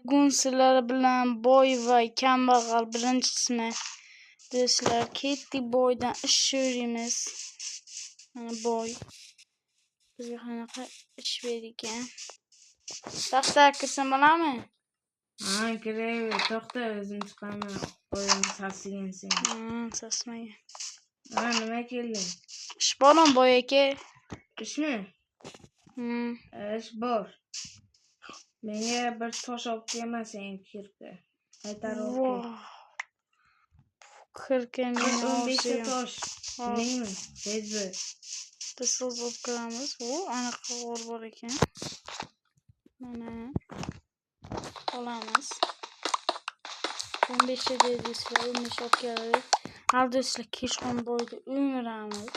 Bugun sizlar bilan boy va kambag'al birinchi qismi. Do'stlar, ketdik boydan ish so'raymiz. Mana boy bizga qanaqa ish berdi ekan. Taxta kirsam bo'ladimi? Ha, kiraver. To'xta, o'zim chiqaman. Qo'yim sasigan sen. Ha, sasmagan. Ha, nima kelding? Ish bormi, boy aka? Ishmi? Hmm. Ish bor. Menga bir tosh olib kelma sen, kirpi. Qaytarib olib kel. Voh. Kirka meni 15 ta orzuyim. tosh. Hop. Tushundingmi? Tez bo'l. Biz so'z olib kiramiz. U anaqa g'or bor ekan. Mana olamiz. 15 ta deysizlar, 15 olib keldik. Hali do'stlar, kechqurun boyni o'miramiz.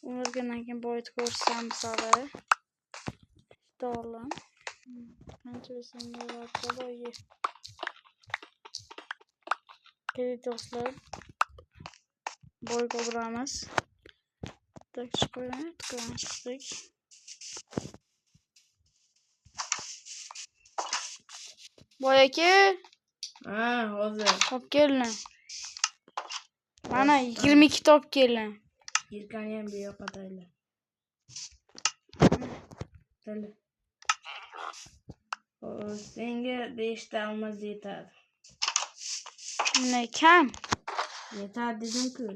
O'mirgandan keyin boyni ko'rsatamiz hali. Bitta olim. Qancha bersam bo'ladi boyga. Keling do'stlar. Boyga boramiz. Tak chiqib, chiqdik. Boy aka, Ha, hozir. olib kelin. Mana 22 ta olib kelin. Kirkani ham bu yoqqa tayla. Tayla. Xo'sh, senga 5 ta olmos yetadi. Nima kam? Yetadi dedim-ku.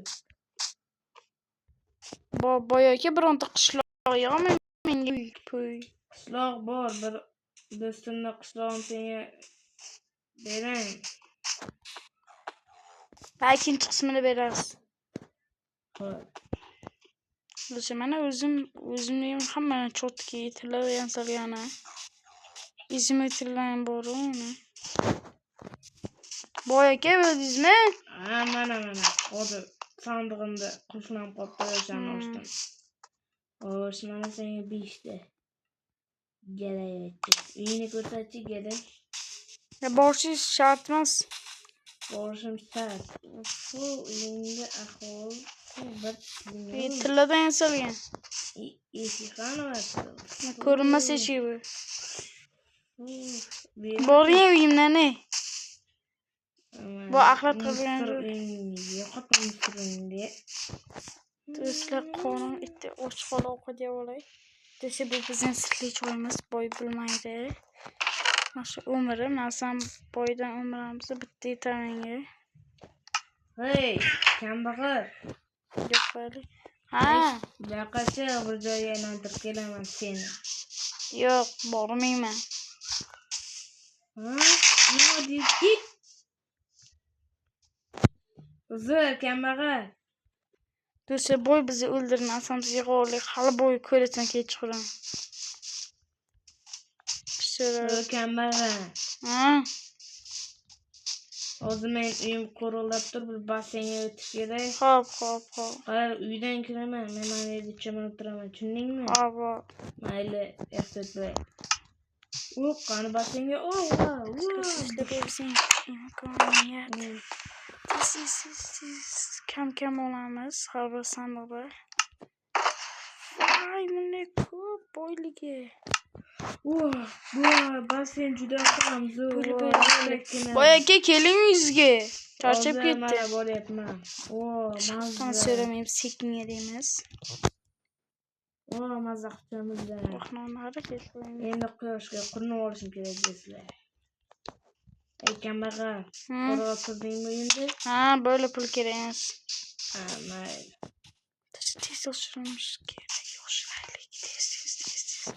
Boy aka, bironta qishloq yo'qmi menga uy, puy? Qishloq bor, bir do'stimni qishlog'im senga beray. Ha, ikkinchi qismini berasiz. Xo'p. O'sha mana o'zimni ham hamma cho'tki tilla ham solgani. Izmi tilla ham bor uni. Boy aka, o'zingizmi? Ha, mana mana. Hozir sandig'imda qulflanib qolibdi, o'shani ochdim. Xo'sh, mana senga 5 ta. Gaday aytdi. Uyini ko'rsatchi, gaday. Ya borishingiz shart emas. Borishim shart. Bu uyingda ahvol bir Tilladan yasalgan. Eshik qani? Ko'rinmas eshigi bu. Bu. Boring uyimdan ey. Bu axlat qilgan Yo'qotma uyingni. Do'stlar, qonim itda och qolib ovqat yeb olay. Desa bu bizning sirli joyimiz, boy bilmaydi. Mana shu umri, masalan, boydan o'miramiz bitta yetamenga. Hey, kambag'al. Yo'q qo'yaylik. Ha, Bu yoqqa chiq, bir joyga aylantirib kelaman seni. Yo'q, bormayman. Ha? Nima deydi? Uzr, kambag'al. Do'stlar, boy bizni o'ldirmasam biz yig'olik. Hali boy ko'rasan kechqurun. Uzr, kambag'al. Ha, Hozir men uyim qo'rillab turib, bir basseynga o'tib kelay. Hop, hop, hop. Qara, uydan kiraman, men mana yerda cho'milib turaman, tushundingmi? Hop, hop. Mayli, ehtiyot bo'l. U qani basseynga? O, va, va. Do'stlar, bu bizning imkoniyat. Tez, tez, tez, tez. Kam-kam olamiz har bir sandiqda. Voy, bunday ko'p boyligi. Voh, bu basseyn juda ham zo'r. Bo'l, bo'l, bo'l. Lekin Boy aka, keling uyingizga. Charchab hozir ketdi. mana boryapman. O, Chiqdan mazza. so'ramaymiz, sekin deymiz. O, mazza qilib Voh, harakat qilaylik. Endi quyoshga qurinib olishim kerak deysizlar. Ey, kambag'al, ko'rib turdingmi uyimni? Ha, böyle pul kerak emas. Ha, mayli. Tez tez oshiramiz kerak. Oshiraylik. Tez, tez, tez, tez.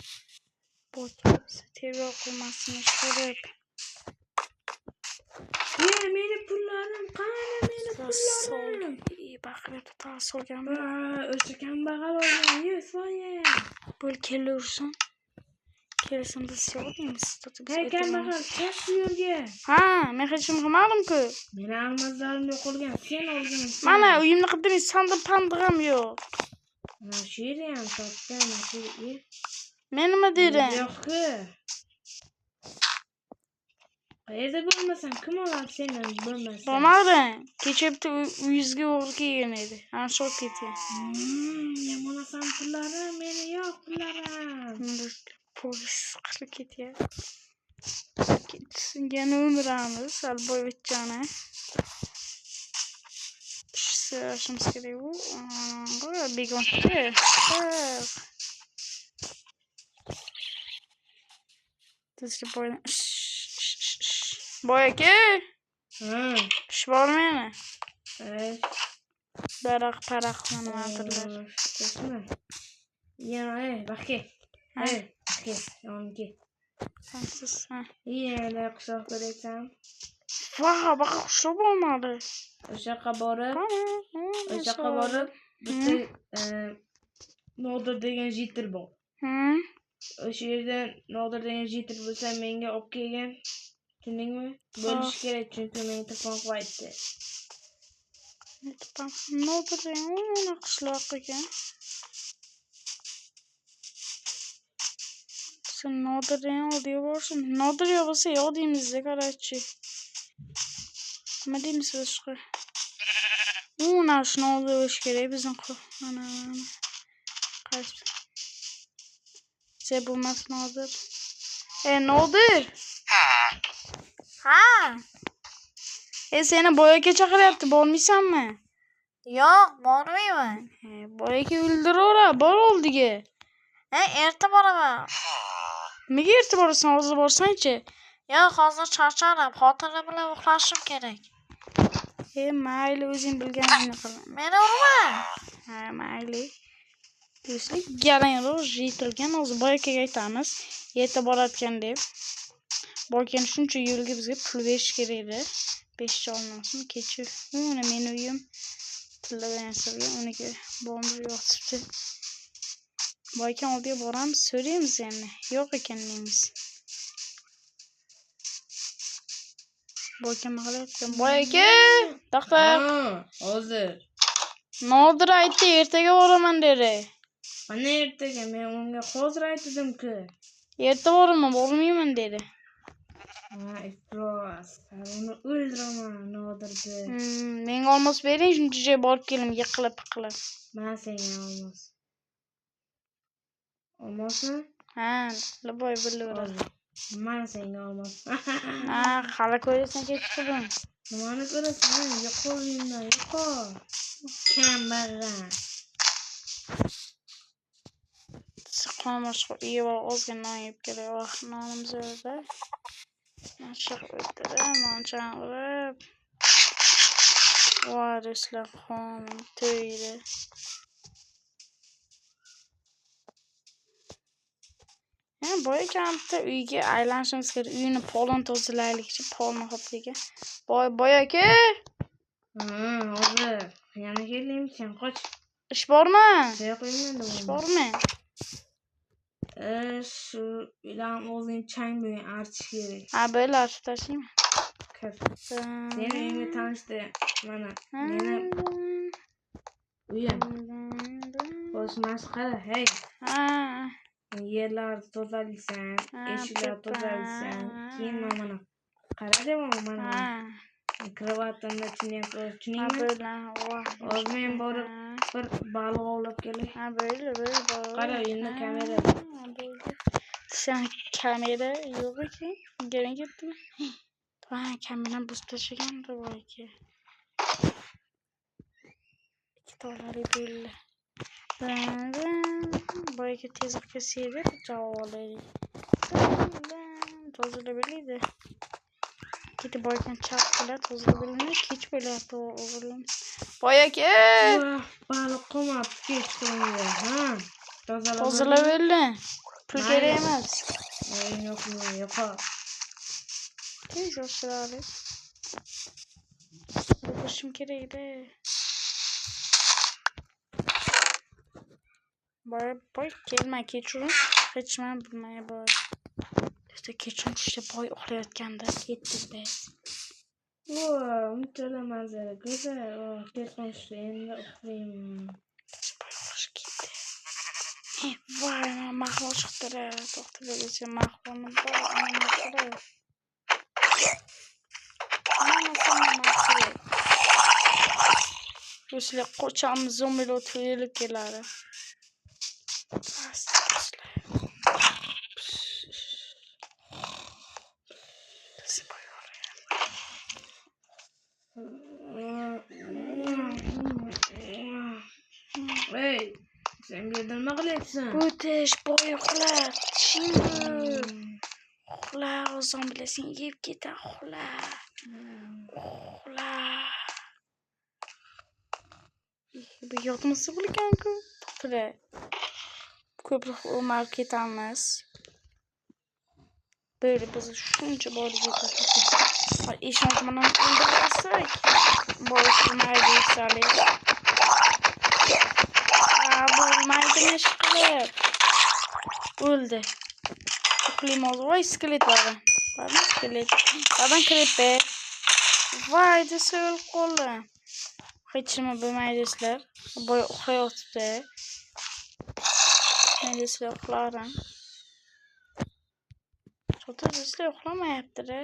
Boy bizni tergov qilmasin ko'rib. E, meni pullarim, qani meni pullarim? Baqirib solganmi? Va, o'sha kambag'al olgan, 100%. Bo'l, kelaversin. Kelsin, biz yo'q deymiz. Biz Ey, kambag'al, chiq bu yerga. Ha, men hech kim qilmadim-ku. Meni almazlarim yo'qolgan, sen olgansan. Mana uyimni qidiring, sandiq pandiq ham yo'q. Mana shu yerda ham topdim, mana shu yer. Men nima dedim? Yo'q-ku. Qayerda bo'lmasam, kim oladi sendan bo'lmasa? Bilmadim. Kecha bitta uyingizga o'g'ri kelgan edi. Ana shu olib ketgan. Yomonasan pullarim, meni yo'q pullarim. Polis qilib ketyapti. Yana o'ldiramiz hali boyvachchani. So'rashimiz kerak u. Begonchi. Tezlik boydan. Boy aka. Ish bormi yana? Evet. Daraxt paraq nimadirlar. Yana bak ke. Hey, bak ke. Yonki. Sensiz ha. Yana qishloq ko'rasan. Vah, baqa qishloq bo'lmadi. O'sha yoqqa borib, o'sha yoqqa borib, bitta Nodir degan jitir bor. O'sha yerdan Nodir degan jitir bo'lsa menga olib kelgin. Tushundingmi? Bo'lishi kerak, chunki menga telefon qilib aytdi. Nodir degan qishloq ekan. Sen Nodir degan oldiga borsin. Nodir yo'q bo'lsa yo'q deymiz-da, короче. Nima deymiz boshqa? Mana shuni oldiga bo'lishi kerak bizning. Mana mana. Qaysi? Sen bo'lmas Nodir. Nodir. Ha. Seni boy aka chaqiryapti, bormaysanmi? Yo'q, bormayman. Boy aka o'ldiraveradi, bor oldiga. Erta boraman. Nimaga erta borasan? Hozir borsang-chi. Yo'q, hozir charchadim, xotinim bilan uxlashim kerak. Mayli, o'zing bilganingni qil. Meni urma. Ha, mayli. Do'stlik, galangroq yetilgan. Hozir boy akaga aytamiz, erta boradigan deb. Boy akani shuncha yo'lga bizga pul berish kerak edi. 5 olmasmi kecha. Uni meni uyim tilladan yasalgan, uniki bomba yotibdi. Boy aka oldiga boramiz, so'raymiz endi. Yo'q ekan deymiz. Boy aka nima qilyapti? Boy aka, taq-taq. Hozir. Nodir aytdi, ertaga boraman dedi. Qani ertaga? Men unga hozir aytdim-ku. Erta boraman, bormayman dedi. Ha, iflos. Uni o'ldiraman, Nodirni. Menga olmos bering, shuncha joy borib kelim, yiqilib-piqilib. Men senga olmos. Olmosmi? Ha, boy bilaveradi. Men senga olmos. Ha, hali ko'rasan kechqurun. Nimani ko'rasan? Yo'qol mendan, yo'qol. Kambag'al. Qonimashqa uyi bor, ozgina non yeb kelay. Oh, nonimiz yo'qda. Mashiq o'tirib, non chang'irib. Voy do'stlar, qonim to'ydi. Boy akam bitta uyga aylanishimiz kerak. Uyini polini tozalaylikchi, polni hop degan. Boy aka. Hozir. Yana keldingmi sen? Qoch. Ish bormi? Qo'ymayman. Ish bormi? Shu uydan o'zing chang bo'lgan archish kerak. Ha, bo'ldi, archib tashlayman. Kir. Seni uyingga tanishdi. Mana meni uyim. Xo'sh, masxara, hey. Ha. Yerlarni tozalaysan, eshiklarni tozalaysan. Keyin mana qara deyman, mana. Krovatimni tushunayapti, tushundingmi? Hozir men borib bir baliq ovlab kelay. Ha, bo'ldi, bo'ldi. Qara, uyimda kamera. Sen kamera yo'q ekan. Gene ketdimi? Ha, kamerani buzib tashlagan boy aka. Ikki tolali bo'ldi. Boy aka tezroq kelsa javob olaylik. Tozalab beraydi. Ketib boy akani chaqirib tozalab bermaydi, kech bo'lyapti o'g'lim. Boy aka! Baliq qolmabdi kechqurunga, ha? Tozalab berdi. Pul kerak emas. Yo'q, yo'q. Tez yoshiradi. O'qishim kerak edi. Boy, boy kelma kechqurun. Hech nima bilmay boy. Do'stlar, kechqurun tushda boy uxlayotganda ketdik biz. Unchalar manzara go'zal. Telefon tushdi, endi uxlayman. Boy uxlashga ketdi. Voy, mana mahvo chiqdi. To'xtab bergacha mahvoni bor, ana. Do'stlar, qochamiz, zombilar to'yilib keladi. Uxlayapsan? Bu tish, boy, uxla. Tishing bu. Uxla, zombilar seni yeb ketadi, uxla. Uxla. Bu yotmasa bo'lgan-ku. To'g'ri. Ko'proq o'marib ketamiz. Böyle biz shuncha boylik yetadi. Ishonch bilan o'ldirsak, boy bo'lmaydi esalik. Ha, bo'lmaydimi ish qilib? O'ldi. Uxlaymiz. Voy, skelet bor. Bormi skelet? Badan creeper. Voy, desa o'lib qoldi. Hech nima bo'lmaydi do'stlar. Boy uxlayotibdi. Men do'stlar uxlarim. Cho'ta do'stlar uxlamayapti.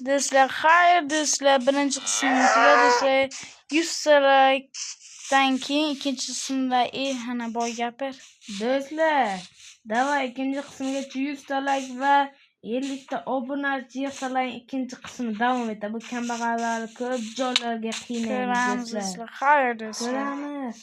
Do'stlar, xayr do'stlar, birinchi qismini tugadi do'stlar. 100 ta likedan keyin ikkinchi qismda ana boy gapir. Do'stlar, давай ikkinchi qismgacha 100 ta like va 50 ta obunachi yig'salar ikkinchi qismi davom etadi. Bu kambag'allarni ko'p joylarga qiynaymiz Ko'ramiz do'stlar. do'stlar. Xayr do'stlar. Ko'ramiz.